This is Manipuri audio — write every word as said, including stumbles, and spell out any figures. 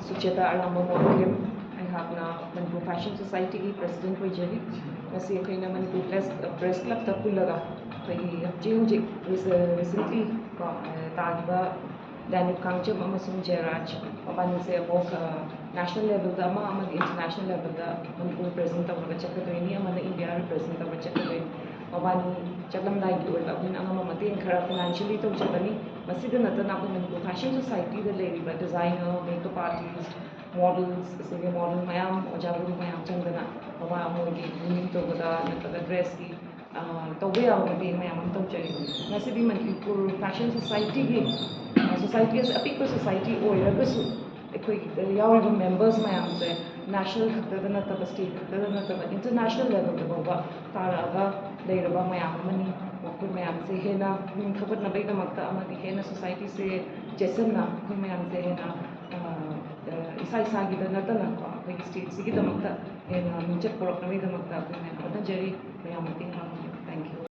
ꯁꯨꯆꯦꯇꯥ ꯑꯔꯥꯝꯕꯝ ꯑꯣꯏꯕꯤꯔꯦ꯫ ꯑꯩꯍꯥꯛꯅ ꯃꯅꯤꯄꯨꯔ ꯐꯦꯁꯟ ꯁꯣꯁꯥꯏꯇꯤꯒꯤ ꯄ꯭ꯔꯦꯁꯤꯗꯦꯟꯠ ꯑꯣꯏꯖꯔꯤ꯫ ꯉꯁꯤ ꯑꯩꯈꯣꯏꯅ ꯃꯅꯤꯄꯨꯔ ꯄ꯭ꯔꯦꯁ, ꯄ꯭ꯔꯦꯁ ꯀ꯭ꯂꯕꯇ ꯄꯨꯜꯂꯒ ꯑꯩꯈꯣꯏꯒꯤ ꯍꯧꯖꯤꯛ ꯍꯧꯖꯤꯛ ꯔꯤꯁ-, ꯔꯤꯁꯦꯟꯠꯂꯤ ꯀꯣ, ꯑ, ꯇꯥꯈꯤꯕ ꯗꯥꯏꯅꯤꯞ ꯀꯥꯡꯖꯝ ꯑꯃꯁꯨꯡ ꯖꯌꯔꯥꯖ ꯃꯕꯥꯅꯤꯁꯦ ꯑꯃꯨꯛ, ꯑ, ꯅꯦꯁꯅꯦꯜ ꯂꯦꯚꯦꯜꯗ ꯑꯃ ꯑꯃꯗꯤ ꯏꯟꯇꯔꯅꯦꯁꯅꯦꯜ ꯂꯦꯚꯦꯜꯗ ꯃꯅꯤꯄꯨꯔ ꯔꯤꯄ꯭ꯔꯦꯖꯦꯟꯠ ꯇꯧꯔꯒ ꯆꯠꯀꯗꯣꯏꯅꯤ, ꯑꯃꯅ ꯏꯟꯗꯤꯌꯥ ꯔꯤꯄ꯭ꯔꯦꯖꯦꯟꯠ ꯇꯧꯔꯒ ꯆꯠꯀꯗꯣꯏꯅꯤ꯫ ꯃꯕꯥꯅꯤ ꯆꯠꯂꯝꯗꯥꯏꯒꯤ ꯑꯣꯏꯕ ꯑꯩꯈꯣꯏꯅ ꯑꯉꯝꯕ ꯃꯇꯦꯡ ꯈꯔ ꯐꯥꯏꯅꯥꯟꯁꯤꯌꯦꯜꯂꯤ ꯇꯧꯖꯕꯅꯤ꯫ ꯃꯁꯤꯗ ꯅꯠꯇꯅ ꯑꯩꯈꯣꯏ ꯃꯅꯤꯄꯨꯔ ꯐꯦꯁꯟ ꯁꯣꯁꯥꯏꯇꯤꯗ ꯂꯩꯔꯤꯕ ꯗꯤꯖꯥꯏꯅꯔ, ꯃꯦꯀꯞ ꯑꯥꯔꯇꯤꯁ, ꯃꯣꯗꯦꯜꯁ, ꯑꯁꯤꯒꯤ ꯃꯣꯗꯦꯜ ꯃꯌꯥꯝ, ꯑꯣꯖꯥ ꯒꯨꯔꯨ ꯃꯌꯥꯝ ꯆꯪꯗꯅ ꯃꯃꯥ ꯃꯣꯏꯒꯤ ꯒ꯭ꯔꯨꯃꯤꯡ ꯇꯧꯕꯗ ꯅꯠꯇ꯭ꯔꯒ ꯗ꯭ꯔꯦꯁꯀꯤ, ꯑ, ꯇꯧꯕ ꯌꯥꯕ ꯃꯇꯦꯡ ꯃꯌꯥꯝ ꯑꯃ ꯇꯧꯖꯔꯤ꯫ ꯉꯁꯤꯗꯤ ꯃꯅꯤꯄꯨꯔ ꯐꯦꯁꯟ ꯁꯣꯁꯥꯏꯇꯤꯒꯤ, ꯑ, ꯁꯣꯁꯥꯏꯇꯤ ꯑꯁꯤ ꯑꯄꯤꯛꯄ ꯁꯣꯁꯥꯏꯇꯤ ꯑꯣꯏꯔꯒꯁꯨ ꯑꯩꯈꯣꯏꯒꯤꯗ ꯌꯥꯎꯔꯤꯕ ꯃꯦꯝꯕꯔꯁ ꯃꯌꯥꯝꯁꯦ ꯅꯦꯁꯅꯦꯜ ꯈꯛꯇꯗ ꯅꯠꯇꯕ, ꯁ꯭ꯇꯦꯠ ꯈꯛꯇꯗ ꯅꯠꯇꯕ, ꯏꯟꯇꯔꯅꯦꯁꯅꯦꯜ ꯂꯦꯚꯦꯜꯗ ꯐꯥꯎꯕ ꯇꯥꯔꯛꯑꯒ ꯂꯩꯔꯕ ꯃꯌꯥꯝ ꯑꯃꯅꯤ꯫ ꯃꯈꯣꯏ ꯃꯌꯥꯝꯁꯦ ꯍꯦꯟꯅ ꯄꯨꯛꯅꯤꯡ ꯊꯧꯒꯠꯅꯕꯒꯤꯗꯃꯛꯇ ꯑꯃꯗꯤ ꯍꯦꯟꯅ ꯁꯣꯁꯥꯏꯇꯤꯁꯦ ꯆꯦꯠꯁꯤꯟꯅ ꯑꯩꯈꯣꯏ ꯃꯌꯥꯝꯁꯦ ꯍꯦꯟꯅ, ꯑ, ꯑ, ꯏꯁꯥ ꯏꯁꯥꯒꯤꯗ ꯅꯠꯇꯅꯀꯣ, ꯑꯩꯈꯣꯏꯒꯤ ꯁ꯭ꯇꯦꯠꯁꯤꯒꯤꯗꯃꯛꯇ ꯍꯦꯟꯅ ꯃꯤꯡꯆꯠ ꯄꯨꯔꯛꯅꯕꯒꯤꯗꯃꯛꯇ ꯑꯩꯈꯣꯏ ꯃꯌꯥꯝ ꯍꯣꯠꯅꯖꯔꯤ꯫